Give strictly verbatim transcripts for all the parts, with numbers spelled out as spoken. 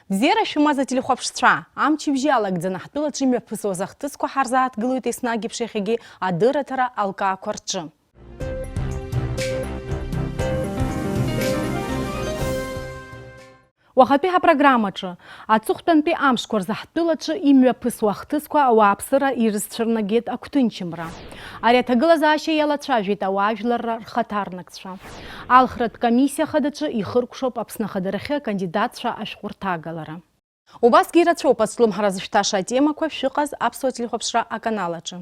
Бзиара шәымаз ателехәаԥшцәа, амчыбжьы алагӡаны ҳтәылаҿы имҩаԥысуаз ахҭысқәа ҳарзааҭгылоит еснагь еиԥш иахьагьы адырраҭара алкаақәа рҿы. Уахатәи ҳапрограммаҿы, аҵыхәтәантәи амшқәа рзы ҳтәылаҿы имҩаԥысуа ахҭысқәа ауааԥсыра ирызцәырнагеит агәҭынчымра. Ари аҭагылазаашьа иалацәажәеит ауаажәларра рхаҭарнакцәа. Алхратә комиссиа хадаҿы ихыркәшоуп Аԥсны ахадарахьы акандидатцәа ашәҟәырҭагалара. Убасгьы ирацәоуп ацәлымҳара зышәҭаша атемақәа шәыҟаз аԥсуа телехәаԥшра аканал аҿы.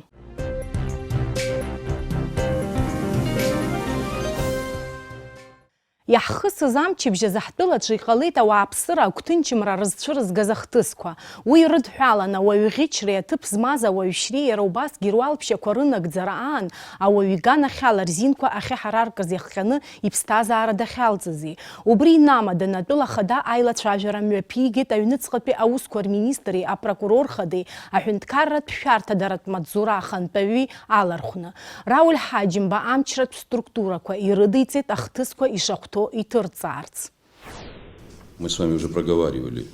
Иаҳхысыз амчыбжь азы ҳтәылаҿы иҟалеит ауааԥсыра агәҭынчымра рызцәырызгаз ахҭысқәа. Уи рыдҳәалан, ауаҩы ӷьычреи аҭыԥ змаз ауаҩшьреи иара убасгьы руалԥшьақәа рынагӡара аан, ауаҩы иганахьала рзинқәа ахьаҳараркыз иахҟьаны иԥсҭазаара дахьалҵызи. Убри инамаданы атәыла ахада аилацәажәара мҩаԥигеит аҩныҵҟатәи аусқәа рминистри апрокурор хадеи аҳәынҭқарратә шәарҭадаратә маҵзура ахантәаҩи алархәны. Рауль Ҳаџьымба амчратә структурақәа ирыдиҵеит ахҭысқәа ишахәҭоу иҭырҵаарц. Мы с вами уже проговаривали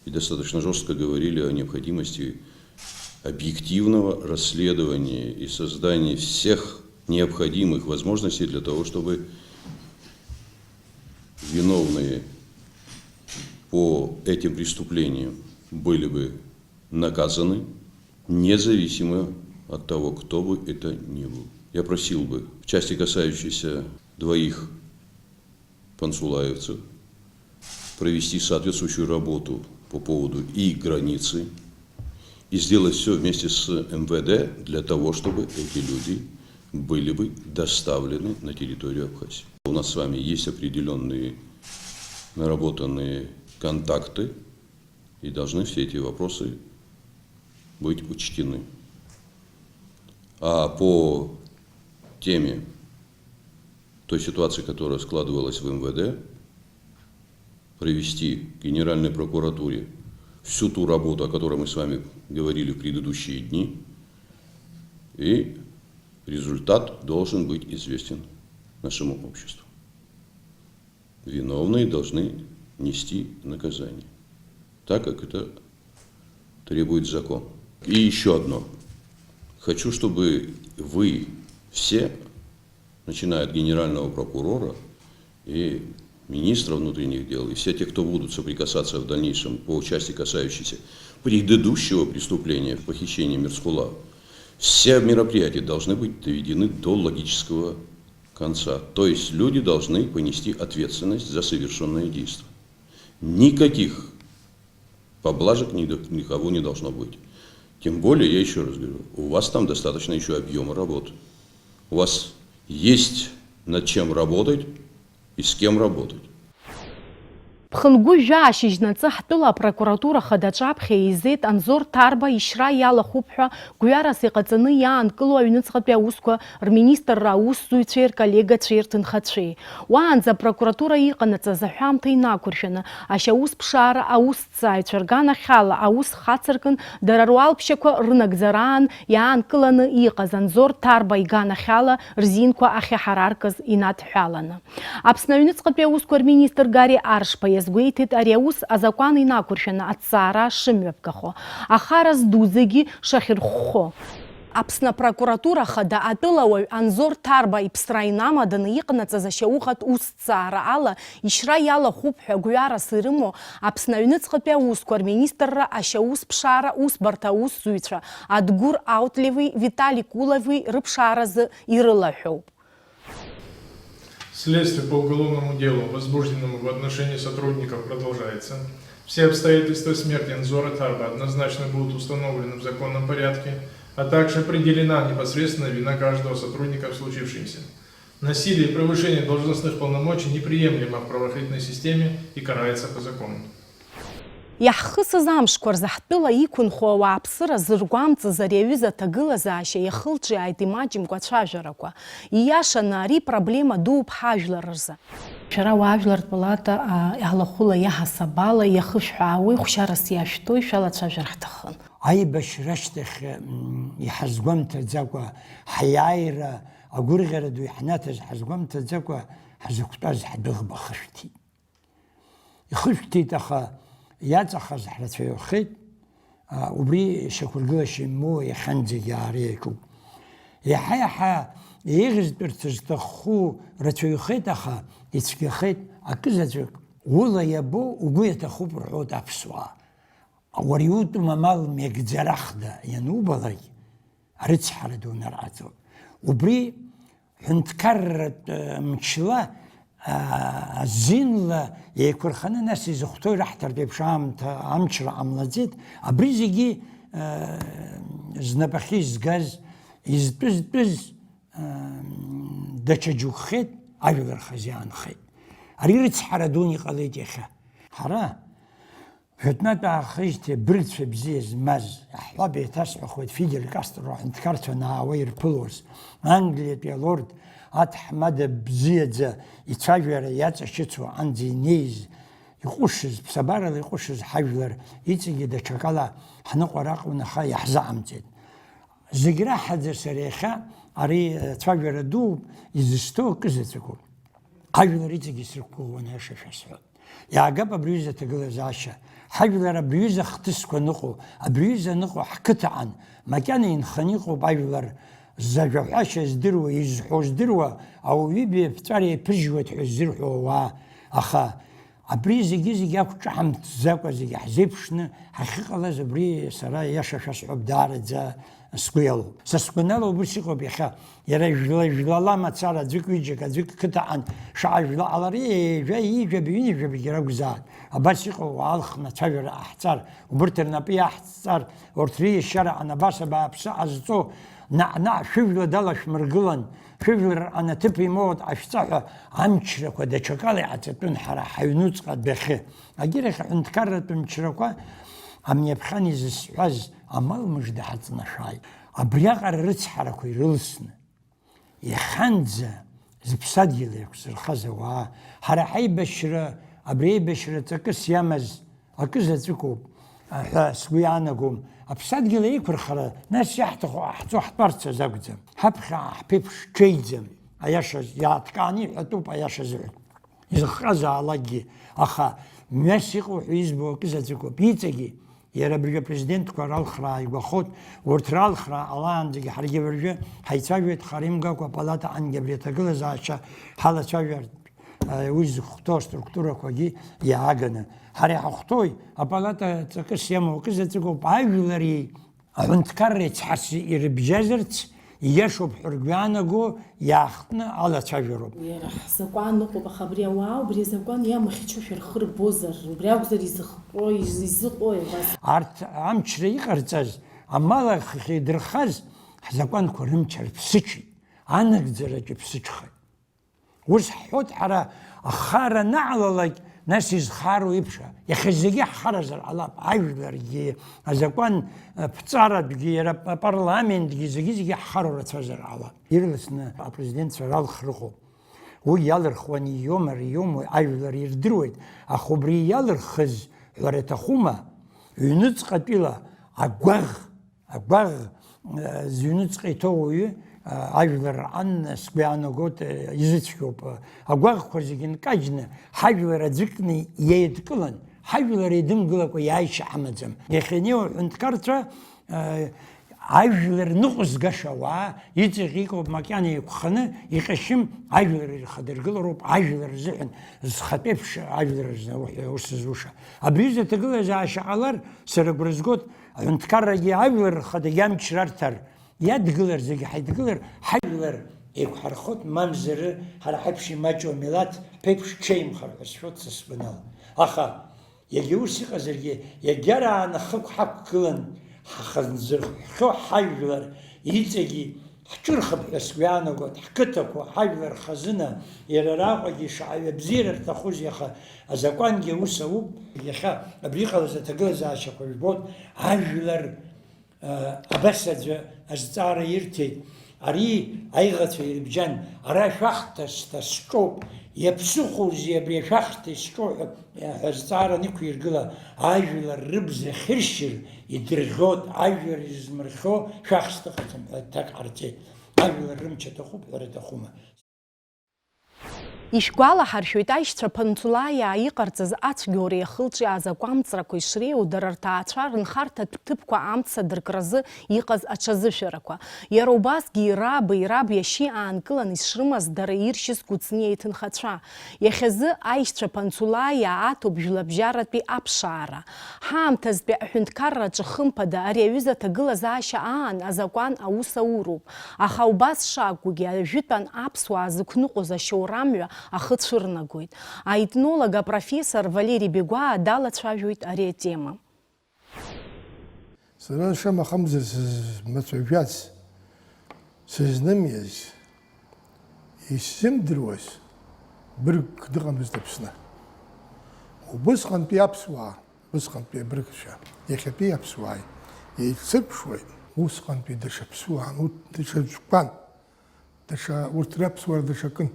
и достаточно жестко говорили о необходимости объективного расследования и создания всех необходимых возможностей для того, чтобы виновные по этим преступлениям были бы наказаны, независимо от того, кто бы это ни был. Я просил бы в части, касающейся двоих пансулаевцев, провести соответствующую работу по поводу и границы, и сделать всё вместе с МВД для того, чтобы эти люди были бы доставлены на территорию Абхазии. У нас с вами есть определённые наработанные контакты, и должны все эти вопросы быть учтены. А по теме той ситуации, которая складывалась в МВД, провести в Генеральной прокуратуре всю ту работу, о которой мы с вами говорили в предыдущие дни, и результат должен быть известен нашему обществу. Виновные должны нести наказание, так как это требует закон. И ещё одно. Хочу, чтобы вы все, начиная от генерального прокурора и министра внутренних дел, и все те, кто будут соприкасаться в дальнейшем по части, касающейся предыдущего преступления, похищения Мерцхула, все мероприятия должны быть доведены до логического конца. То есть люди должны понести ответственность за совершённые действия. Никаких поблажек ни до-, никого не должно быть. Тем более, я ещё раз говорю, у вас там достаточно ещё объёма работы. У вас есть над чем работать и с кем работать. Ԥхынгәы жәаа шьыжьнаҵы ҳтәыла апрокуратура хадаҿы аԥхьа еизеит Анзор Ҭарба ишьра иалахәуп ҳәа гәҩарас иҟаҵаны иаанкылоу аҩныҵҟатәи аусқәа рминистрра аусзуҩцәеи рколлегацәеи рҭынхацәеи. Уаанӡа апрокуратура иҟанаҵаз аҳәамҭа инақәыршәаны, ашьаусԥшаара аусҭҵааҩцәа рганахьала аус хацыркын, дара руалԥшьақәа рынагӡараан иаанкыланы иҟаз Анзор Ҭарба иганахьала рзинқәа ахьаҳараркыз инадҳәаланы. Аԥсны аҩныҵҟатәи аусқәа рминистр Гари Аршба иазгәеиҭеит ари аус азакәан инақәыршәаны аҭҵаара шымҩаԥгахо, ахара зду зегьы шахьырхәхо. Аԥсны апрокуратура хада атәылауаҩ Анзор Ҭарба иԥсра инамаданы иҟанаҵаз ашьауӷатә усҭҵаара ала ишьра иалахәуп ҳәа гәҩарас ирымоу Аԥсны аҩныҵҟатәи аусқәа рминистрра ашьаусԥшаара усбарҭа аусзуҩцәа Адгәыр Аутлеви Витали Кулеви рыԥшааразы ирылаҳәоуп. Следствие по уголовному делу, возбужденному в отношении сотрудников, продолжается. Все обстоятельства смерти Анзора Тарба однозначно будут установлены в законном порядке, а также определена непосредственно вина каждого сотрудника в случившемся. Насилие и превышение должностных полномочий неприемлемо в правоохранительной системе и карается по закону. Иаҳхысыз амшқәа рзы ҳтәыла иқәынхо ауааԥсыра зыргәамҵыз ари аҩыза аҭагылазаашьа иахылҿиааит имаҷымкәа ацәажәарақәа. Ииашаны, ари проблема дууп ҳажәлар рзы. Шәара уаажәлартә палата, а, алахәыла иаҳасаб ала иахышәҳәаауеи, хәшьарас иашәҭои, шәалацәажәар ҳҭахын. Аибашьра ашьҭахь, м, иҳазгәамҭаӡакәа, ҳаиааира агәырӷьара ду иҳнаҭаз ҳазгәамҭаӡакәа, ҳзықәтәаз ҳдәыӷба хышәҭит. Ихышәҭит, аха Иаҵахаз ҳрацәаҩхеит, а, убри шьақәыргылашьа имоуа иахьанӡагьы аара иаҿуп. Еиҳа-еиҳа еиӷьызтәырц зҭаху рацәаҩхеит, аха ицәгьахеит, акызаҵәык ула иабо угәы иаҭахуп рҳәоит аԥсуаа. Уара иутәым амал меигӡарахда ианубалак, арыцҳара ду нарҟаҵоит. Убри ҳәынҭқарратә, э, мчла, а, азинла еиқәырханы, нас изыхәҭоу ираҳҭартә еиԥш аамҭа, амчра ҟамлаӡеит. Абри зегьы, э, знапахьы изгаз, изтәыз-тәыз, э, даҽа џьоукхеит, ажәлар хазы иаанхеит. Ари рыцҳара дуны иҟалеит иахьа. Ҳара Жәытәнатә аахижьҭеи абыргцәа бзиа змаз, аҳҳәап еиҭасҳәахуеит, Фидель Кастро аҳәынҭқарцәа анаауа ирԥылоз, Англиатәи алорд аҭаҳмада бзиаӡа ицәажәара иаҵашьыцуа анӡа инеиз, иҟәышыз, ԥсабарала иҟәышыз ҳажәлар иҵегьы даҽакала ҳныҟәара акәын, аха иаҳзаҟамҵеит. Зегь раҳаӡа сара иахьа ари, э, цәажәара дууп, изысҭоу акы заҵәыкоуп. Ажәлар иҵегьы срықәгәыӷуан, аиаша шәасҳәап. Иаагап абри аҩыза аҭагылазаашьа. Ҳажәлар абри аҩыза ахҭысқәа аныҟоу, абри аҩыза аныҟоу ҳқыҭаҟан, макьана инханы иҟоуп ажәлар зажәа ҳәашьа здыруа, изҳәо здыруа, ауаҩы ибаҩаԥҵәара иаԥыжьуеит ҳәа ззырҳәо ауаа. Аха абри зегьы-зегьы ақәҿаҳамҭӡакәа зегьы ҳзеиԥшны ҳахьыҟалаз, абри сара иаша шәасҳәап, даараӡа сгәы иалоуп. Са сгәанала убыс иҟоуп иахьа. Иара жәла-жәлала мацара аӡәык-ҩыџьак, аӡәык қыҭаҟан шаҟа жәла ҟалар, ҩажәа, ҩажәа, ҩынҩажәа ракәзаат. Абас иҟоу уаалхны ацәажәара ҟаҳҵар, убырҭ рнапы иаҳҵар, урҭ риашьараҟны абас абааԥсы ҟазҵо, наҟ-наҟ шәыжәла далашәмыргылан, шәыжәлар рҟны аҭыԥ имоут ҟашәҵа ҳәа амчрақәа даҽакала иҟаҵатәын ҳара ҳаҩнуҵҟа адәахьы. Агьырахь аҳәынҭқарратә мчрақәа амҩаԥхьан изысҳәаз амал мыжда ҳаҵнашәааит. Абриаҟара рыцҳарақәа ирылсны, иахьанӡа зыԥсадгьыл еиқәзырхаз ауаа, ҳара ҳаибашьра, абри аибашьра ҵакыс иамаз акы заҵәыкоуп ҳәа сгәы иаанагом. Аԥсадгьыл еиқәырхара, нас иаҳҭаху ҟаҳҵо ҳтәарц азы акәӡам. Ҳаԥхьаҟа ҳԥеиԥш ҽеиӡам, аиашаз, иааҭкааны иҳәатәуп аиаша азыҳәан. Изыхҟьазаалакгьы, аха мҩас иҟоу ҳәа избо акы заҵәыкоуп. Иҵегьы иара абыржәы апрезидентқәа ралхра ааигәахоит, урҭ ралхра ҟалаанӡагьы ҳаргьы абыржәы ҳаицәажәоит, хара имгакәа апалатаҟангьы абри аҭагылазаашьа ҳалацәажәартә, уи зыхәҭоу аструктурақәагьы иааганы. Ҳара иҳахәҭоуи апалата ҵакыс иамоу акы заҵәыкоуп, ажәлари Аҳәынҭқарра ицҳарц ирыбжьазарц, ииашоуп ҳәа ргәы иаанаго иаахтны алацәажәароуп. Иара ҳзакәан ыҟоуп, аха абри ауаа убри азакәан иамыхьчошәа рхы рбозар, убри акәзар изыхҟьо, из-, изыҟои абас? Арҭ амчра иҟарҵаз, амал ахахь идырхаз ҳзакәанқәа рымч арԥсыҽит, анагӡараҿ иԥсыҽхеит. Ус ҳҳәоит ҳара, ахара анаалалак, нас изхароу иԥша, иахьа зегьы ҳхаразар ҟалап, ажәларгьы, азакәан, э, ԥҵаратәгьы, иара ап-, апарламентгьы, зегьы-зегьы ҳхароу рацәазар ҟалап. Ирласны апрезидентцәа ралхра ыҟоуп. Уи иалырхуан ииома, рииома, ажәлар ирдыруеит, аха убри иалырхыз ҳәара аҭахума, ҩныҵҟатәила агәаӷ Агәаӷ, э, зыҩныҵҟа иҭоу ауаҩы, э, ажәлар рҟан, сгәы иаанагоит, э, изыцәгьоуп. Агәаӷқәа зегьы нкажьны, ҳажәлар аӡәыкны иеидкылан, ҳажәлар еидымгылакәа иааишьа ҳамаӡам. Иахьанеиуа аҳәынҭқарцәа, э, ажәлар ныҟәызгаша ауаа иҵегь иҟоуп макьана еиқәханы, иҟьашьым, ажәлар ирхадыргылароуп, ажәлар рзыҳәан зхатәеиԥш ажәлар рзы уҳәа ус зуша. Абри аҩыза аҭагылазаашьа ҟалар, сара агәра згоит, Аҳәынҭқаррагьы ажәлар рхадагьы амч рарҭар, иадгылар зегьы ҳаидгылар, ҳажәлар еиқәҳархоит, мамзар ҳара ҳаиԥш имаҷу амилаҭ ҳԥеиԥш ҽеимхар ҳәа сшәоит са сгәанала. Аха, иагьа ус иҟазаргьы, иагьарааны ахықә ҳақәгылан, ҳахынзырххьоу ҳажәлар иҵегьы ҳҿырхып ҳәа сгәы иаанагоит, ҳқыҭақәа, ҳажәлар хазына, иара араҟагьы шаҟаҩы абзиара рҭахузеи, аха азакәангьы аус ауп, иахьа абри иҟалаз аҭагылазаашьақәа жәбоит, ажәлар, а, абас аӡәы азҵаара ирҭеит, ари аиӷацәа ирыбжьан, ара шәахҭа сҭасҿоуп, иаԥсыхәоузеи абри ашәахҭа исҿоу ҳәа, ҳәа азҵаара анықәиргыла, ажәлар рыбз ахьыршьыр идырӷьоит, ажәлар измырхьо шәахсҭа ыҟаӡам ҳәа аҭак ҟарҵеит. Ажәлар рымч аҭахуп ҳәа рҭахума? Ишәгәалаҳаршәоит, аишьцәа Ԥанҵулаиаа иҟарҵаз ацәгьоуреи ахылҿиааз акәамҵрақәеи шреиуоу, дара рҭаацәа рынхарҭатә ҭыԥқәа амца адыркразы иҟаз аҽазышәарақәа. Иара убасгьы раби раб иашьеи аанкыланы ишрымаз дара иршьыз Кәыҵниа иҭынхацәа. Иахьазы аишьцәа Ԥанҵулаиаа аҭоуп жәлабжьаратәи аԥшаара. Ҳаамҭазтәи аҳәынҭқарра аҿы хымԥада ари аҩыза аҭагылазаашьа аан азакәан аус ауроуп. Аха убас шакәугьы, ажәытәан аԥсуаа зықәныҟәоз ашьоурамҩа ахы цәырнагоит. Аетнолог апрофессор Валери Бегәаа далацәажәоит ари атема. Сара шамахамзар сызмацәажәац, сызнымиаз, исзымдыруаз быргк дыҟамызт Аԥсны. Убысҟантәи аԥсуаа, убысҟантәи абыргцәа, иахьатәи аԥсуааи еицырԥшуеит, усҟантәи даҽа ԥсуаан, урҭ даҽаӡәкәан, даҽа, урҭ раԥсуара даҽакын.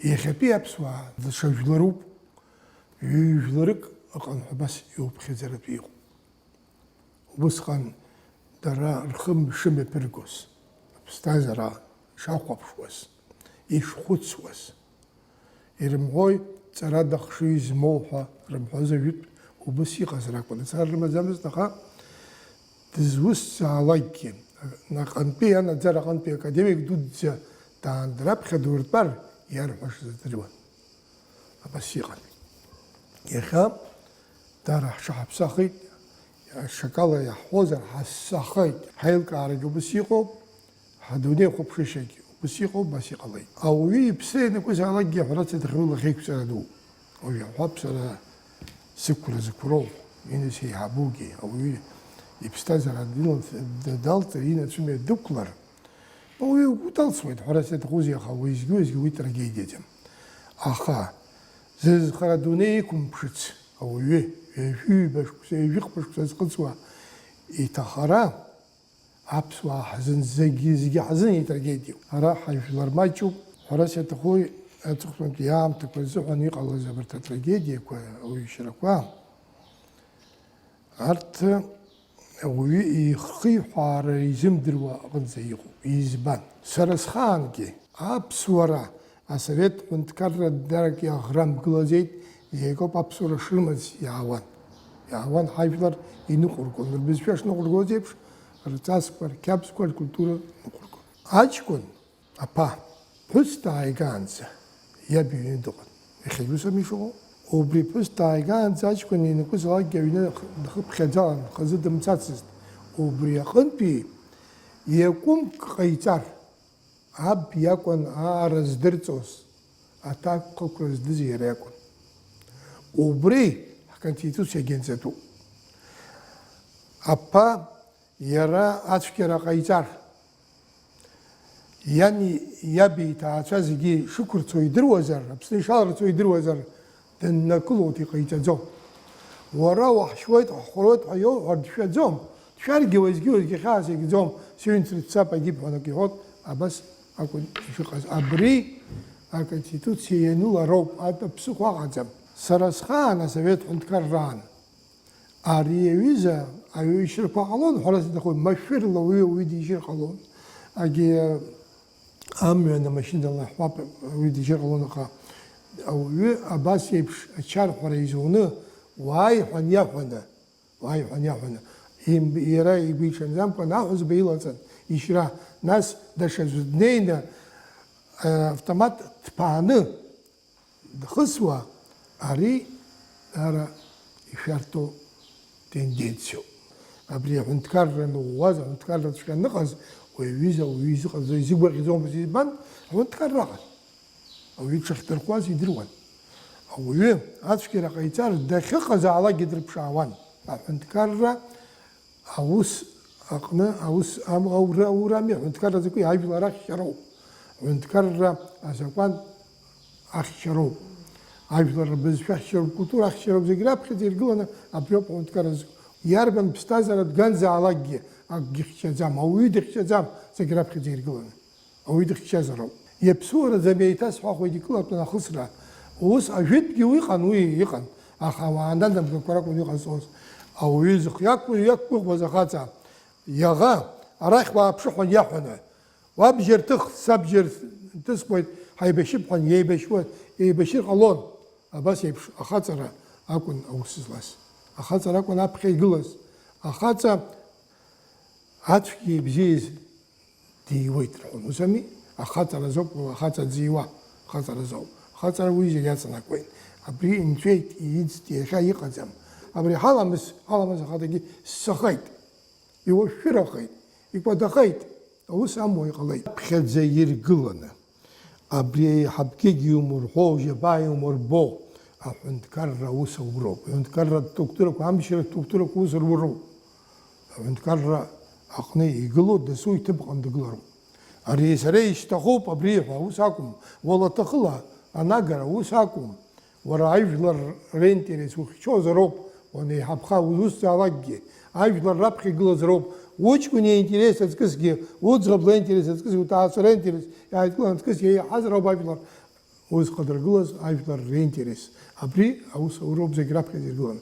Иахьатәи аԥсуаа даҽа жәларуп, ҩ-, жәларык ыҟан ҳәа абас иуԥхьаӡаратәы иҟоуп. Убысҟан дара рхы шымҩаԥыргоз, аԥсҭазаара шахәаԥшуаз, ишхәыцуаз, ирымҳәои, ҵарада хшыҩ змоу ҳәа рымҳәоз ажәытә убыс иҟазар акәын. Ацара рымаӡамызт, аха дызусҭзаалакгьы, наҟ-, наҟ-, аҟынтәи анаӡара аҟынтәи академик дуӡӡа даан, раԥхьа дуртәар иарҳәаша здыруан. Абас иҟан. Иахьа дара ҳҽаҳаԥсахит, ҽакала иаҳҳәозар, ҳассахеит. Ҳаилкаарагьы убыс иҟоуп, ҳадунеихәаԥшышьагь убыс иҟоуп, убас иҟалеит. Ауаҩы иԥсы ианакәызаалакгьы аҳәарас аҭаху лахьеиқәҵара ду. Уажә иаҳҳәап, сара сықәра зықәроу, инас еиҳабугьы, ауаҩы иԥсҭазаара дил-, далҵыр, инацәымҩа дықәлар, уи угәы далсуеит, ҳәарас иаҭахузеи, аха уеизгьы-уеизгьы уи трагедиаӡам. Аха зызхара адунеи иқәымԥшыц ауаҩы, ҩажәи ҩба шықәса, ҩажәи хԥа шықәса зхыҵуа иҭахара, аԥсуаа ҳзын, зегьы, зегьы ҳзын итрагедиоуп. Ара ҳажәлар маҷуп, ҳәарас иаҭаху аҵыхәтәантәи аамҭақәа рзыҳәан иҟалаз абарҭ атрагедиақәа, ауаҩшьрақәа, арҭ ауаҩы ихы ихәаара изымдыруа аҟынӡа иҟоуп. Избан? Сара схаангьы аԥсуара асовет ҳәынҭқарра дарак иаӷрамгылаӡеит, иагьоуп аԥсуара шрымаз иаауан. Иаауан ҳажәлар иныҟәыргон, рбызшәа шныҟәыргоз еиԥш, рҵасқәа, рқьабзқәа, ркультура ныҟәыргон. Аҷкәын аԥа ԥҳәыс дааигаанӡа иаб иҩны дыҟан. Иахьагьы ус ами ишыҟоу? Убри ԥҳәыс дааигаанӡа аҷкәын ианакәызаалакгьы аҩны дхыԥхьаӡалан, хазы дымцацызт. Убри аҟынтәи иакәымк ҟаиҵар, аб иакәын аара здырҵоз, аҭакԥхықәра здыз иара иакәын. Убри ҳконституциагьы анҵатәуп. Аԥа иара ацәгьара ҟаиҵар, иани иаби иҭаацәа зегьы шықәырцо идыруазар, Аԥсны ишаларҵо идыруазар, дыннакылоит, иҟаиҵаӡом. Уара уаҳшьуеит, уаҳхәаруеит ҳәа иоуҳәар дшәаӡом, дшәаргьы уеизгьы-уеизгьы хьаас иагӡом, сыҩнцәа дцап, агьибҳәа акы иҳәоит, абас акәын ишыҟаз. Абри аконституциа ианылароуп, атәы ԥсыхәа аҟаӡам. Сара схаан асовет ҳәынҭқарраан ари аҩыза аҩышьрақәа ҟалон, ҳәарас иҭахуп, машәырла уаҩы уаҩы дишьыр ҟалон. Агьи амҩан амашьына лаҳәап, уаҩы дишьыр ҟалон, аха ауаҩы абас еиԥш ачарҳәара изуны, уааи ҳәа аниаҳәаны, уааи ҳәа аниаҳәаны, им-, иара игәиҽанӡамкәан аҳәызба илаҵан ишьра, нас даҽаӡәы днеины, а, автомат ҭԥааны, дхысуа, ари ара ишәарҭоу тенденциоуп. Абри аҳәынҭқарра аныӷәӷәаз, аҳәынҭқарра цәгьа аныҟаз, уи аҩыза ауаҩы изыҟаҵо изыгәаӷьӡомызт, избан? Аҳәынҭқарра ыҟан. Ауаҩы дшахьдырхәуаз идыруан. Ауаҩы ацәгьара ҟаиҵар, дахьыҟазаалакгьы дрыԥшаауан. Аҳәынҭқарра аус аҟны аус ам-, аура, аурами, аҳәынҭқарра закәи, ажәлар ахьчароуп. Аҳәынҭқарра азакәан ахьчароуп. Ажәлар рбызшәа ахьчароуп, ркультура ахьчароуп, зегь раԥхьаӡа иргыланы абриоуп аҳәынҭқарра зку. Иарбан ԥсҭазааратә ганзаалакгьы акгьы хьчаӡам, ауаҩы дыхьчаӡам, зегь раԥхьаӡа иргыланы. Ауаҩы дыхьчазароуп. Иаԥсуараӡам, еиҭасҳәахуеит, икылатәан ахысра. Ус ажәытәгьы уи ыҟан, уи иҟан, аха ауаа ананамгақәа ракәын иҟазҵоз. Ауаҩы зхы иақәгәыӷуаз ахаҵа, иаӷа, арахь уааԥшы ҳәа иаҳәаны, уабџьар ҭых, сабџьар нҭыскуеит, Ҳаибашьып ҳәа иеибашьуа, еибашьыр ҟалон. Абас еиԥш ахаҵара акәын аус злаз. Ахаҵара акәын аԥхьа игылаз. Ахаҵа ацәгьеи ибзиеи диуеит рҳәон, ус ами? Ахаҵаразоуп, ахаҵа дзиуа, ахаҵаразоуп. Ахаҵара уи зегь аҵанакуеит. Абри инҵәеит, иӡт, иахьа иҟаӡам. Абри ҳаламыс, ҳаламыс ахаҭагьы ссахеит, иуашәшәырахеит, икәадахеит. Аус амуа иҟалеит. Ԥхьаӡа иргыланы. Абри аиҳабгьы иумырҳәо, џьабаа иумырбо, аҳәынҭқарра аус ауроуп. Аҳәынҭқарратә структурақәа, амчра структурақәа ус руроуп. Аҳәынҭқарра аҟны игылоу дасу иҭыԥ аҟны дгылароуп. Ари сара исҭахуп абри ҳәа аус акәым, уалаҭахыла анагара ус акәым. Уара ажәлар ринтерес ухьчозароуп, уанеиҳабха узусҭзаалакгьы, ажәлар раԥхьа игылазароуп, уҷкәын иинтерес аҵкысгьы, уӡӷаб линтерес аҵкысгьы, уҭаацәара аинтерес иааидкыланы аҵкыс еиҳазароуп ажәлар узхадыргылаз, ажәлар ринтерес. Абри аус ауроуп зегь раԥхьа изиргыланы.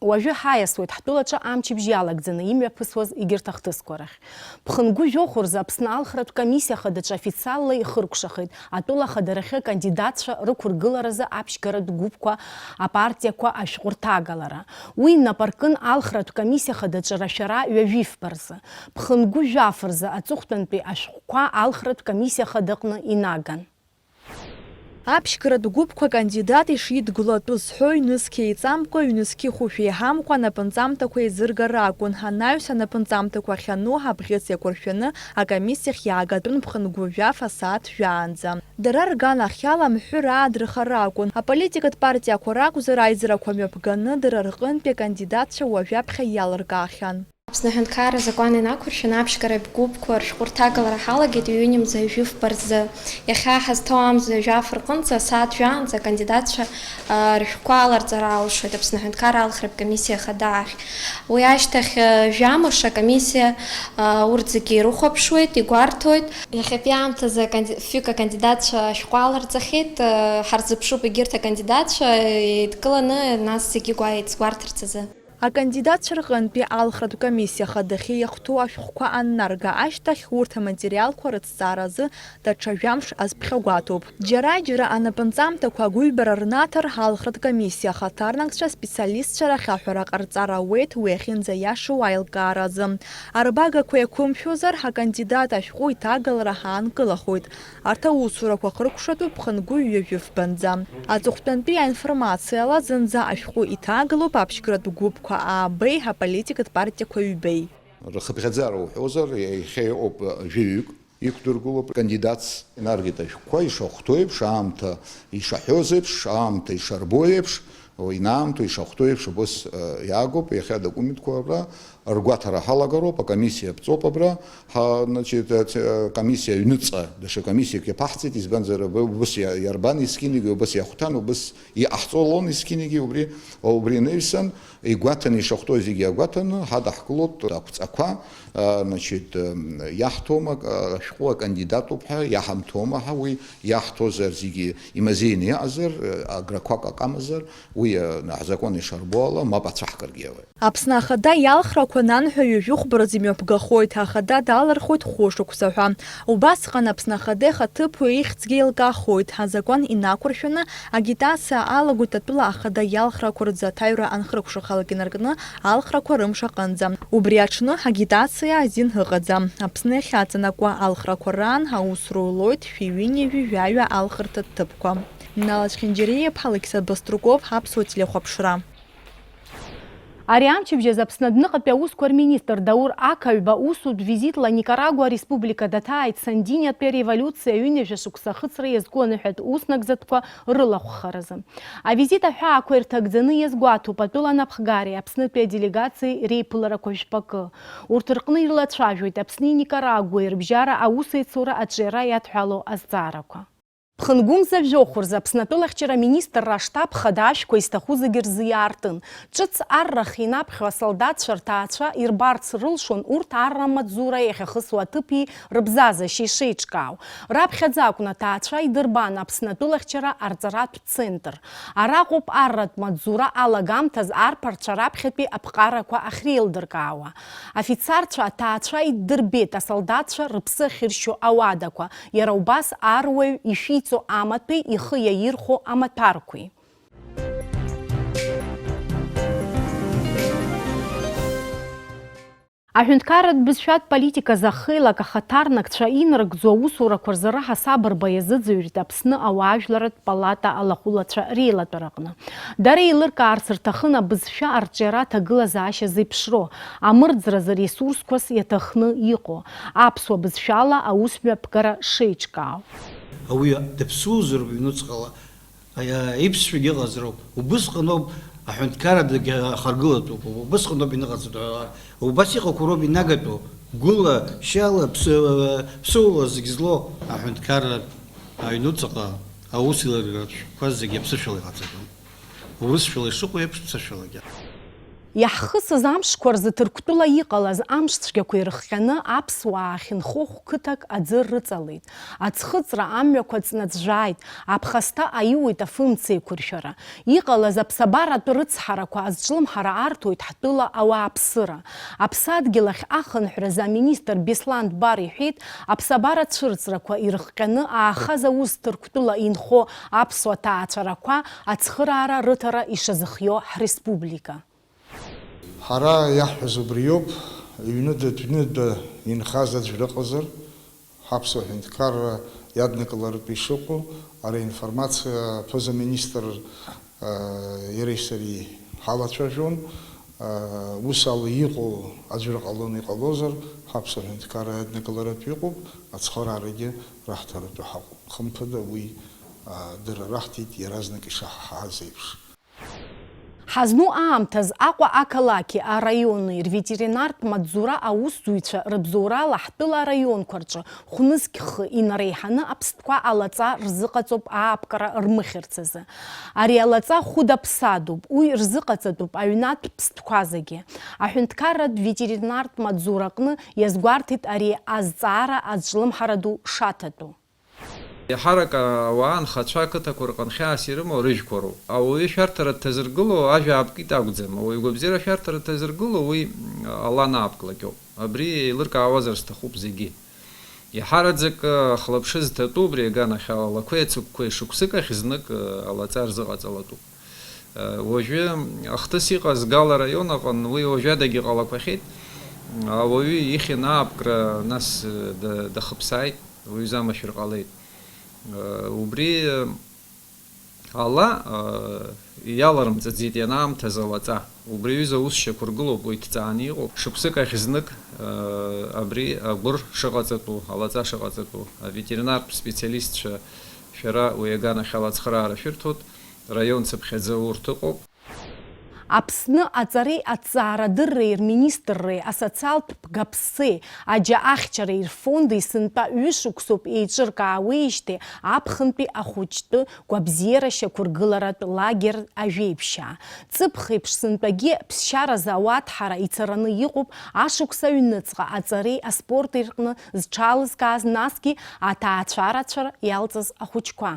Уажәы ҳаиасуеит ҳтәылаҿы амчыбжь иалагӡаны имҩаԥысуаз егьырҭ ахҭысқәа рахь. Ԥхынгәы жәохә рзы Аԥсны алхратә комиссиа хадаҿы официалла ихыркәшахеит атәыла ахадарахьы акандидатцәа рықәыргыларазы аԥшьгаратә гәыԥқәа, апартиақәа ашәҟәы рҭагалара. Уи инапы аркын алхратә комиссиа хадаҿы рашәара ҩажәифба рзы. Ԥхынгәы жәаф рзы аҵыхәтәантәи ашәҟәқәа алхратә комиссиа хадаҟны инаган. Аԥшьгаратә гәыԥқәа акандидат ишидгылатәу зҳәо ҩнызқь еиҵамкәа, ҩнызқьы хәышә еиҳамкәа анапынҵамҭақәа еизыргар акәын. Анаҩс анапынҵамҭақәа ахьану абӷьыц иақәыршәаны акомиссиахь иаагатәын ԥхынгәы жәаф асааҭ жәаанӡа. Дара рганахьала амҳәыр аадырхара акәын. Аполитикатә партиақәа ракәзар, аизарақәа мҩаԥганы дара рҟынтәи акандидатцәа уажәаԥхьа иалыркаахьан. Аԥсны аҳәынҭқарра азакәан инақәыршәаны аԥшьгаратә гәыԥқәа ршәҟәы рҭагалара ҳалагеит ҩынҩажәа мза жәаф рзы. Иахьа ҳазҭоу амза жәаф рҟынӡа асааҭ жәаанӡа акандидатцәа, а, рышәҟәқәа аларҵара алшоит Аԥсны аҳәынҭқарра алхратә комиссиа ахада ахь. Уи ашьҭахь, а, жәамш акомиссиа, а, урҭ зегьы ирыхәаԥшуеит, игәарҭоит. Иахьатәи аамҭазы аканди-, фҩык акандидатцәа ашәҟәы аларҵахьеит, а, ҳарзыԥшуп егьырҭ акандидатцәа еидкыланы, нас зегьы гәа-, еицгәарҭарц азы. Акандидатцәа рҟынтәи алхратә комиссиа ахадахьы иахәҭоу ашәҟәқәа аннарга ашьҭахь, урҭ аматериалқәа рыҭҵааразы даҽа жәамш азԥхьагәаҭоуп. Џьара-џьара анапынҵамҭақәа агәыҩбара рнаҭар, алхратә комиссиа ахаҭарнакцәа специалистцәа рахь аҳәара ҟарҵар ауеит уи ахьынӡаиашоу аилкааразы. Арбагақәа иақәымшәозар, акандидат ашәҟәы иҭагалара ҳаанкылахоит. Арҭ аусурақәа хыркәшатәуп ԥхынгәы ҩажәифбанӡа. Аҵыхәтәантәи аинформациала, зынӡа ашәҟәы иҭагалоуп аԥшьгаратә гәыԥқәа аабеи аполитикатә партиақәа ҩбеи. Рхыԥхьаӡара уҳәозар, иахьа иҟоуп жәаҩык, иқәдыргылоуп кандидатс, инаргеит ашәҟәқәа ишахәҭоу еиԥш, аамҭа ишаҳәоз еиԥш, аамҭа ишарбоу еиԥш, инаамҭоу ишахәҭоу еиԥш, убыс, э, иаагоуп, иахьа адокументқәа абра ргәаҭара ҳалагароуп, акомиссиа аԥҵоуп абра, ҳа, значит, э, ц-, э, комиссиа аҩныҵҟа даҽа комиссиак иаԥаҳҵеит, избанзар, уб-, убыс иа-, иарбан есқьынгьы убыс иахәҭан, убыс иҟаҳҵалон есқьынгьы, убри, убри анаҩсан, игәаҭаны ишахәҭоу зегьы агәаҭаны, ҳадаҳкылоит ақәҵақәа, э, значит, э, иаҳҭома, э, ашәҟәы акандидатуп ҳәа, иаҳамҭома ҳәа, уи иаҳҭозар зегьы имазеины иҟазар, э, аграқәак аҟамазар, уи, э, ҳзакәан ишарбо ала, мап ацәаҳкыргьы ауеит. Аԥсны Ахада иалхрақәа ананҳәа ҩажәи хәба рзы имҩаԥгахоит, Ахада далырхуеит хәышықәса ҳәа. Убасҟан Аԥсны Ахада ихаҭыԥуаҩ ихьӡгьы еилкаахоит, азакәан инақәыршәаны агитациа алагоит атәыла Ахада иалхрақәа рзы аҭаҩра анхыркәшахалак инаркны алхрақәа рымш аҟынӡа. Убри аҽны агитациа азин ыҟаӡам. Аԥсны иахьаҵанакуа алхрақәа раан аус рулоит шәи ҩынҩажәи жәаҩа алхырҭа ҭыԥқәа. Нала Чхинџьариа-иԥҳа, Алықьса Баструков, Аԥсуа телехәаԥшра. Ари амчыбжь азы Аԥсны адәныҟатәи аусқәа рминистр Даур Ақаҩба усутә визитла Никарагуа Республика даҭааит Сандиниатәи ареволиуциа ҩынҩажәа шықәса ахыҵра иазку аныҳәатә уснагӡатәқәа рылахәхаразы. Авизит аҳәаақәа ирҭагӡаны иазгәаҭоуп атәыла анапхгареи Аԥснытәи аделегациеи реиԥыларақәа жәпакы. Урҭ рҟны ирлацәажәоит Аԥсни Никарагуеи рыбжьара аусеицура аҿиара иадҳәалоу азҵаарақәа. Ԥхынгәымза жәохә рзы Аԥсны атәылахьчара аминистрра аштаб хада ашәқәа изҭаху зегьы рзы иаартын. Ҿыц аррахь инаԥхьо асолдаҭцәа рҭаацәа ирбарц рылшон урҭ арра амаҵзура иахьахысуа аҭыԥи рыбзазашьеи шеиҿкаау. Раԥхьаӡа акәын аҭаацәа идырбан Аԥсны атәылахьчара арҵаратә центр. Араҟоуп арратә маҵзура алагамҭаз арԥарцәа раԥхьатәи аԥҟарақәа ахьреилдыркаауа. Афицарцәа аҭаацәа иддырбеит асолдаҭцәа рыԥсы ахьыршьо ауадақәа, иара убас аруаҩ ишәиҵо амаҭәеи ихы иаирхәо амаҭәарқәеи. Аҳәынҭқарратә бызшәатә политиказы ахеилак ахаҭарнакцәа инарыгӡо аусурақәа рзы раҳасабырба иазыӡырҩит Аԥсны ауаажәларратә палата алахәылацәа реилатәараҟны. Дара еилыркаарц рҭахын абызшәа арҿиара аҭагылазаашьа зеиԥшроу, амырӡразы ресурсқәас иаҭахны иҟоу, аԥсуа бызшәала аусмҩаԥгара шеиҿкаау. Ауаҩы дыԥсуазароуп ҩнуҵҟала, аиа-, иԥсшәагьы ыҟазароуп. Убысҟаноуп аҳәынҭқарра дагьахаргылатәуп, убысҟаноуп иныҟаҵатәу. Убас иҟақәоу роуп инагатәу, гәыла, шьала, ԥсы-, ԥсыуала зегь злоу аҳәынҭқарра аҩнуҵаҟа аус еилыргаратә шәҟәқәа зегьы аԥсышәала иҟаҵатәуп. Урысшәала ишыҟоу еиԥш, ԥсышәалагьы. Иаҳхысыз амшқәа рзы Ҭырқәтәыла иҟалаз амш цәгьақәа ирыхҟьаны аԥсуаа ахьынхо хәқыҭак аӡы рыҵалеит. Аӡхыҵра амҩақәа ҵнаҵжәааит, аԥхасҭа аиуеит афымца еиқәыршәара. Иҟалаз аԥсабаратә рыцҳарақәа азҿлымҳара арҭоит ҳтәыла ауааԥсыра. Аԥсадгьыл ахь ахынҳәразы аминистр Беслан Дбар иҳәеит, аԥсабара цәырҵрақәа ирыхҟьаны аахаз аус Ҭырқәтәыла инхо аԥсуа ҭаацәарақәа ацхыраара рыҭара ишазыхио ҳреспублика. Ҳара иаҳҳәаз убриоуп, ҩныда-дәныда инхаз аӡә рыҟазар, ҳаԥсуа ҳәынҭқарра иаднакыларатәы ишыҟоу, ари аинформациа аԥыза-министр, а, иареи сареи ҳалацәажәон. А, ус ала иҟоу аӡәыр ҟалон, иҟалозар, ҳаԥсуа ҳәынҭқарра иаднакыларатәы иҟоуп, ацхыраарагьы раҳҭаратәы ҳаҟоуп. Хымԥада уи, а, дара раҳҭеит иаразнак ишаҳҳәаз еиԥш. Ҳазну аамҭаз Аҟәа ақалақьи араиони рветеринартә маҵзура аусзуҩцәа рыбзоурала ҳтәыла араионқәа рҿы хәнызқь хы инареиҳаны аԥстәқәа алаҵа рзыҟаҵоуп аапкра рмыхьырц азы. Ари алаҵа хәыда-ԥсадоуп, уи рзыҟаҵатәуп аҩнатә ԥстәқәа зегьы. Аҳәынҭқарратә ветеринартә маҵзураҟны иазгәарҭеит ари азҵаара азҿлымҳара ду шаҭатәу. Еиҳарак ауаа анхацәа ақыҭақәа рҟны хьаас ирымоу рыжәқәа роуп. Ауаҩы шәарҭара дҭазыргыло ажәа аапкит акәӡам. Ауаҩы игәабзиара шәарҭара дҭазыргыло уи, м, ала анаапклак ауп. Абри еилыркаауазар сҭахуп зегьы. Еиҳараӡак, ы, хылаԥшыз ҭатәу убри аганахьала алақәеи ацыгәқәеи шықәсык ахь знык, ы, алаҵа рзыҟаҵалатәуп. Ы, уажәы ахҭыс иҟаз Гала араион аҟны уи уажәадагьы ҟалақәахьеит. Ауаҩы ихьын аапкра, нас, ы, да-, дахыԥсааит. Уаҩы замашәыр ҟалеит. Убри ала иаларымҵаӡеит ианаамҭаз алаҵа. Убри аҩыза аус шьақәыргылоуп уи ҭҵааны иҟоуп. Шықәсык ахь знык абри агәыр шыҟаҵатәу, алаҵа шыҟаҵатәу аветеринартә специалистцәа шәара уи аганахьала ацхыраара шәырҭоит, раион цыԥхьаӡа урҭ ыҟоуп. Аԥсны аҵареи аҭҵаарадырреи рминистрреи асоциалтә бгаԥсеи аџьа ахьчареи рфонди сынтәа ҩышықәсоуп еиҿыркаауеижьҭеи аԥхынтәи ахәыҷтәы гәабзиара шьақәыргыларатә лагер ажәеиԥшьаа. Ҵыԥх еиԥш сынтәагьы ԥсшьаразы ауаҭҳара ицараны иҟоуп ашықәс аҩныҵҟа аҵареи аспорти рҟны зҽалызкааз, насгьы аҭаацәарацәа иалҵыз ахәыҷқәа.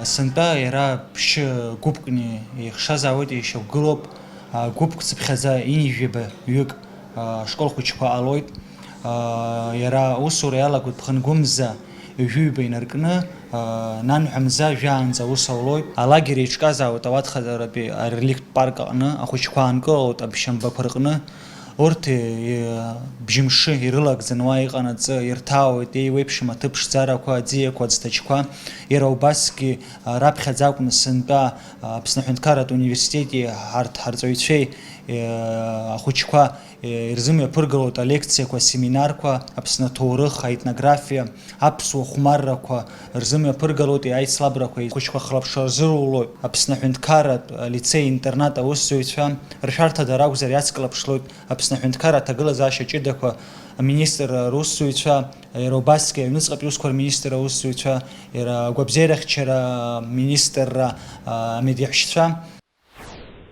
Сынтәа иара ԥшьы гәыԥкны ихшазаауеит, ишьақәгылоуп. Гәыԥк цыԥхьаӡа ҩынҩажәаба ҩык ашкол хәыҷқәа ҟалоит. Иара аусура иалагоит ԥхынгәымза ҩажәиҩба инаркны, нанҳәа мза жәаанӡа аус аулоит. Алагер еиҿказаауеит ауадхаратәи ареликттә парк аҟны, ахәыҷқәа аанкылалоит аԥшьамбақәа рҟны. Урҭ, е, бжьымшы ирылагӡан уа иҟанаҵы, ирҭаауеит еиуеиԥшым аҭыԥ ԥшӡарақәа, аӡиақәа, аӡҭачқәа. Иара убасгьы, а, раԥхьаӡа акәны сынтәа, а, Аԥсны Аҳәынҭқарратә Университети ҳарҭ ҳарҵаҩцәеи, е, ахәыҷқәа, е, ирзымҩаԥыргалоит алекциақәа, асеминарқәа, Аԥсны аҭоурых, аетнографиа, аԥсуа хәмаррақәа рзымҩаԥыргалоит аицлабрақәа, ахәыҷқәа хылаԥшра рзырулоит. Аԥсны аҳәынҭқарратә алицеи-интернат аусзуҩцәа ршәарҭа дара акәзар иацклаԥшлоит Аԥсны аҳәынҭқарра аҭагылазаашьа ҷыдақәа Аминистрра русзуҩцәа, иара убасгьы аҩныҵҟатәи усқәа рминистрра аусзуҩцәа, иара агәабзиарахьчара министрра, а, амедеҳәшьцәа.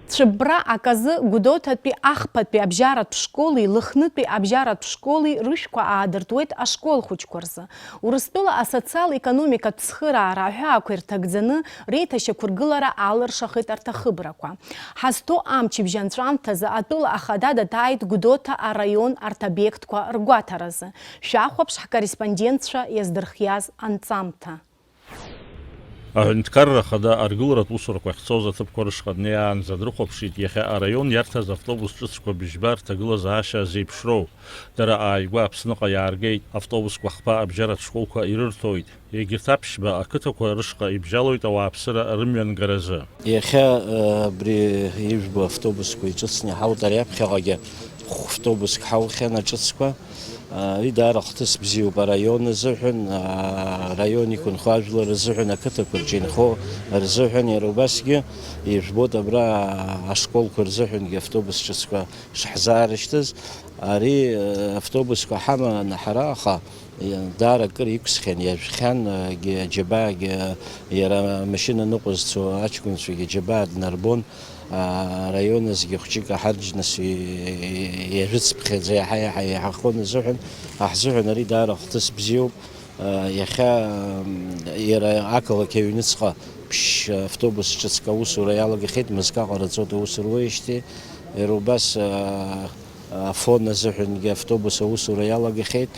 Цәыббра аказы Гәдоуҭатәи ахԥатәи абжьаратә школи Лыхнытәи абжьаратә школи рышәқәа аадыртуеит ашкол хәыҷқәа рзы. Урыстәыла асоциал-економикатә цхыраара аҳәаақәа ирҭагӡаны реиҭашьақәыргылара алыршахеит арҭ ахыбрақәа. Ҳазҭоу амчыбжь анҵәамҭазы атәыла ахада даҭааит Гәдоуҭа араион арҭ обиектқәа ргәаҭаразы. Шәахәаԥш ҳкорреспондентцәа иаздырхиаз анҵамҭа. Аҳәынҭқарра Ахада аргыларатә усурақәа ахьцоз аҭыԥқәа рышҟа днеиаанӡа дрыхәаԥшит иахьа араион иарҭаз автобус ҿыцқәа быжьба рҭагылазаашьа зеиԥшроу. Дара ааигәа Аԥсныҟа иааргеит, автобусқәа хԥа абжьаратә школқәа ирырҭоит. Егьырҭ аԥшьба ақыҭақәа рышҟа ибжьалоит ауааԥсыра рымҩангаразы. Иахьа, э, абри ижәбо автобусқәа иҿыцны иҳауеит, ари аԥхьаҟагьы хә-, автобуск ҳаухьан аҿыцқәа. Ари даара хҭыс бзиоуп араион азыҳәан, араион иқәынхо ажәлар рзыҳәан, ақыҭақәа рҿы инхо рзыҳәан, иара убасгьы ижәбоит абра ашколқәа рзыҳәангьы автобус ҿыцқәа шаҳзаарышьҭыз. Ари, э, автобусқәа ҳаманы ҳара, аха, э, даара акыр иқәсхьан, иажәхьан, э, егьи аџьабаагьы, э, иара амашьына ныҟәызцо аҷкәынцәагьы аџьабаа днарбон. Араион азгьы хәҷык аҳарџьнас и-, и-, иажәыцԥхьаӡа иаҳа-иаҳа еиҳахон азыҳәан, аҳзыҳәан ари даара хҭыс бзиоуп. Иахьа, м, иара ақалақь аҩныҵҟа ԥшь автобус ҿыцк аусура иалагахьеит, мызкы ҟараҵоит аус руеижьҭеи. Иара убас, а, Афон азыҳәангьы автобус аусура иалагахьеит.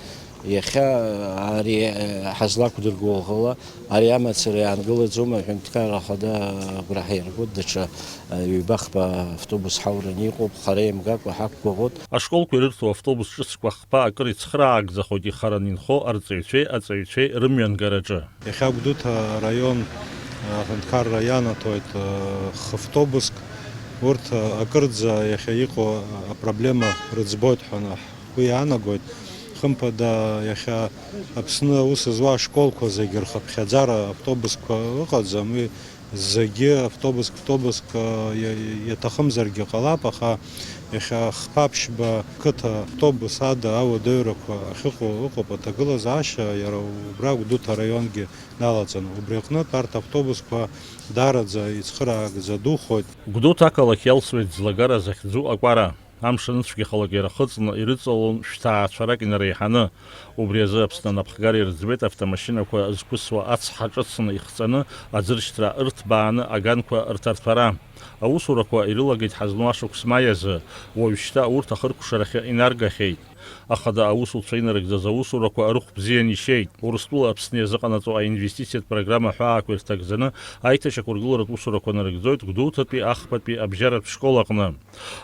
Иахьа ари, э, ҳазлақәдыргәыӷуа ала, ари амацара иаангылаӡом, аҳәынҭқарра ахада агәра ҳаиргоит, даҽа, э, ҩба-хԥа автобус ҳаураны иҟоуп, хара имгакәа ҳақәгәыӷуеит. Ашколқәа ирырҭо автобус ҿыцқәа хԥа акыр ицхраагӡахоит ихараны инхо арҵаҩцәеи аҵаҩцәеи рымҩангараҿы. Иахьа Гәдоуҭа араион, э, аҳәынҭқарра ианаҭоит, э, хавтобуск. Урҭ, э, акырӡа иахьа иҟоу апроблема рыӡбоит ҳәа ҳгәы иаанагоит. Хымԥада, иахьа Аԥсны аус зуа ашколқәа зегьы рхыԥхьаӡара автобусқәа ыҟаӡам. Уи зегьы автобуск, автобуск, э, иа-, иаҭахымзаргьы ҟалап, аха иахьа хԥа-ԥшьба қыҭа автобус ада ауадаҩрақәа ахьыҟоу ыҟоуп аҭагылазаашьа, иара убра Гәдоуҭа араионгьы далаҵаны. Убри аҟнытә арҭ автобусқәа даараӡа ицхыраагӡа духоит. Гәдоуҭа ақалақь иалсуеит ӡлагара захьӡу акәара. Амш аныцәгьахалак ирахыҵны ирыҵалон шәҭаацәарак инареиҳаны. Убри азы Аԥсны анапхгара ирыӡбеит автомашьынақәа зқәысуа ацҳа ҿыцны ихҵаны, аӡыршьҭра ырҭбааны аганқәа рҭарҭәара. Аусурақәа ирылагеит ҳазну ашықәс маи азы, уажәшьҭа урҭ ахыркәшарахьы инаргахьеит. Ахада аусуцәа инарыгӡаз аусурақәа рыхә бзианы ишьеит. Урыстәыла Аԥсны иазыҟанаҵо аинвестициатә программа ҳәаақәа ирҭагӡаны аиҭашьақәыргыларатә усурақәа нарыгӡоит Гәдоуҭатәи ахԥатәи абжьаратә школ аҟны.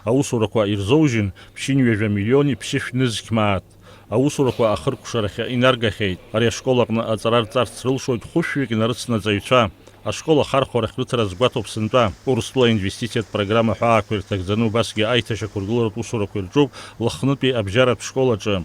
Аусурақәа ирзоужьын ԥшьынҩажәа миллиони ԥшьышә нызқь мааҭ. Аусурақәа ахыркәшарахьы инаргахьеит. Ари ашкол аҟны аҵара рҵарц рылшоит хәышәҩык инарыцны аҵаҩцәа. Ашкол ахархәарахь рыҭара азгәаҭоуп сынтәа. Урыстәыла аинвестициатә программа ҳәаақәа ирҭагӡаны убасгьы аиҭашьақәыргыларатә усурақәа ирҿуп Лыхнытәи абжьаратә школ аҿы.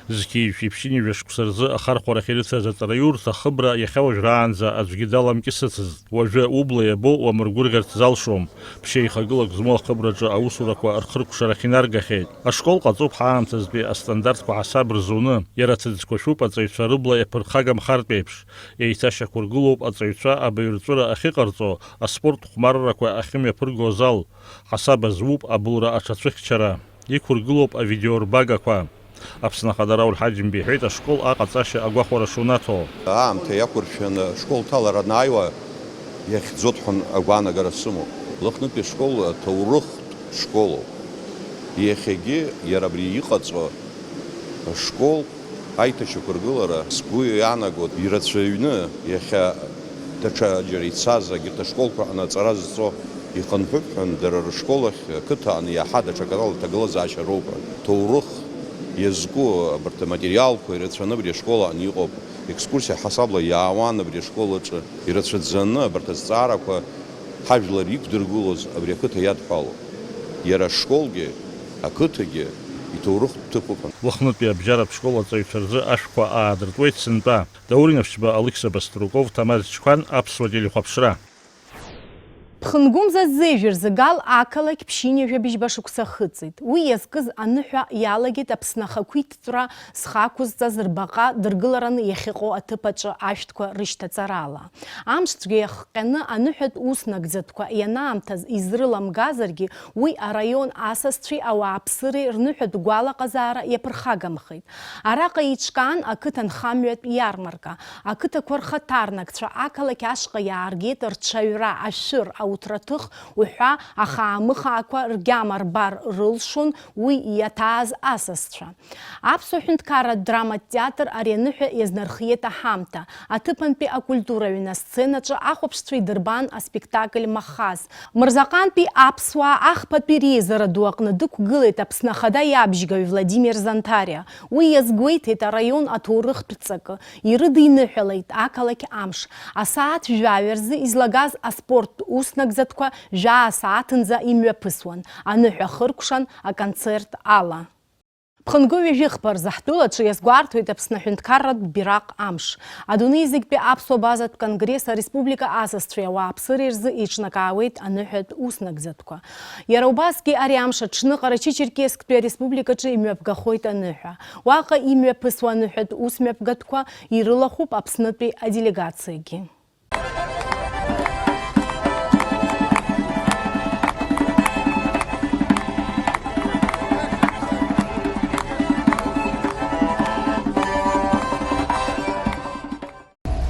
Зқьи жәшәи ԥшьынҩажәа шықәса рзы ахархәарахь ирыҭаз аҵараиурҭа ахыбра иахьа уажәраанӡа аӡәгьы даламкьысыцызт. Уажәы убла иабо уамыргәырӷьарц залшом. Ԥшьеихагылак змоу ахыбраҿы аусурақәа рхыркәшарахь инаргахьеит. Ашкол ҟаҵоуп ҳаамҭазтәи астандартқәа ҳасаб рзуны. Иара ҭыӡқәа шәуп аҵаҩцәа рыбла иаԥырхагамхартә еиԥш. Еиҭашьақәыргылоуп аҵаҩцәа абаҩрҵәыра ахьыҟарҵо, аспорт хәмаррақәа ахьымҩаԥырго азал. Ҳасаба зуп абылра аҽацәыхьчара. Иқәыргылоуп авидеорбагақәа. Аԥсны Ахада Рауль Ҳаџьымба иҳәеит ашкол аҟаҵашьа агәахәара шунаҭо. Аамҭа иақәыршәаны ашкол ҭалара анааиуа иахьӡоит ҳәа агәаанагара сымоуп. Лыхнытәи ашкол аҭоурыхтә школоуп. Иахьагьы иара абри иҟаҵо ашкол аиҭашьақәыргылара, сгәы иаанагоит, ирацәаҩны иахьа даҽаџьара ицаз, егьырҭ ашколқәа аҟны аҵара зҵо ихынҳәып ҳәа, дара рышкол ахь ақыҭа аҟны иаҳа даҽакала аҭагылазаашьа роуп ҳәа. Ҭоурых иазку абарҭ аматериалқәа ирацәаны абри ашкол аҟны иҟоуп. Екскурсиа ҳасабла иаауан абри ашкол аҿы. Ирацәаӡаны абарҭ азҵаарақәа ҳажәлар иқәдыргылоз абри ақыҭа иадҳәалоуп. Иара ашколгьы, ақыҭагьы иҭоурыхтә ҭыԥуп. Лыхнытәи абжьаратә школ аҵаҩцәа рзы ашәқәа аадыртуеит сынтәа. Даур Инаԥшьба, Алықьса Баструков, Ҭамаз Чқәан, Аԥсуа телехәаԥшра. Хынгәымза ззеижәыр зыгал ақалақь ԥшьынҩажәа быжьба шықәса ахыҵит. Уи иазкыз аныҳәа иалагеит Аԥсны ахақәиҭтәра зхы ақәызҵаз рбаҟа дыргылараны иахьыҟоу аҭыԥ аҿы ашәҭқәа рышьҭаҵарала. Амшцәгьа иахҟьаны аныҳәатә ус нагӡатәқәа ианаамҭаз изрыламгазаргьы, уи араион асасцәеи ауааԥсыреи рныҳәатә гәалаҟазаара иаԥырхагамхеит. Араҟа еиҿкаан ақыҭанхамҩатә иармарка. Ақыҭақәа рхаҭарнакцәа ақалақь ашҟа иааргеит рҽаҩра, ашәыр, ауҭраҭых уҳәа ахаамыхаақәа ргьама рбар рылшон уи иаҭааз асасцәа. Аԥсуа ҳәынҭқарратә драматә театр ари аныҳәа иазнархиеит аҳамҭа. Аҭыԥантәи акультура аҩны асценаҿы ахәаԥшцәа идырбан аспектакль Махаз. Мырзаҟантәи аԥсуаа ахԥатәи реизара ду аҟны дықәгылеит Аԥсны Ахада иабжьгаҩ Владимир Зантариа. Уи иазгәеиҭеит араион аҭоурыхтә ҵакы, ирыдиныҳәалеит ақалақь амш. Асааҭ жәаҩа рзы излагаз аспорттә ус нагӡатәқәа жәаа сааҭынӡа имҩаԥысуан, аныҳәа хыркәшан аконцерт ала. Ԥхынгәы ҩажәи хԥа рзы ҳтәылаҿы иазгәарҭоит Аԥсны аҳәынҭқарратә бираҟ амш. Адунеи зегьтәи аԥсуа базатә конгресс ареспублика асасцәеи ауааԥсыреи рзы еиҿнакаауеит аныҳәатә ус нагӡатәқәа. Иара убасгьы ари амш аҽны Ҟарачы-Черкессктәи ареспубликаҿы имҩаԥгахоит аныҳәа. Уаҟа имҩаԥысуа аныҳәатә ус мҩаԥгатәқәа ирылахәуп Аԥснытәи аделегациагьы.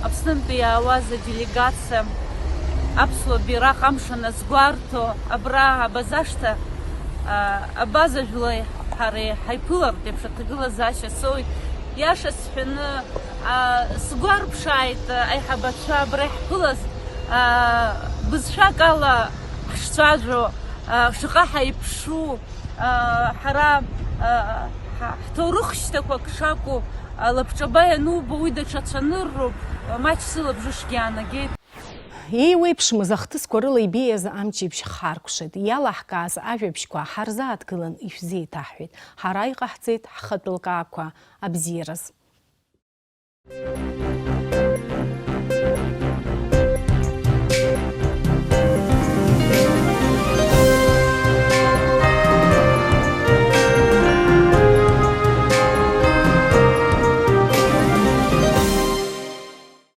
Аԥснынтәи иаауаз аделегациа аԥсуа бираҟ амш аназгәарҭо, абра абазашҭа, а, абаза жәлеи ҳареи ҳаиԥылартә еиԥш аҭагылазаашьа соуит. Иаша сҳәаны, а, сгәарԥшааит, а, аиҳабацәа абра иаҳԥылаз, а, бызшәак ала ҳшцәажәо, а, шаҟа ҳаиԥшу, а, ҳара, а, ҳа-, ҳҭоурых шьҭақәак шакәу, а, лабҿаба ианубо уи даҽа цәанырроуп, а, маҷ сылабжышгьы аанагеит. Еиуеиԥшмыз ахҭысқәа рыла ибеиаз амчыбжь харкәшеит, иалаҳкааз ажәабжьқәа ҳарзааҭгылан ишәзеиҭаҳҳәеит, ҳара иҟаҳҵеит ҳхатәы лкаақәа абзиараз.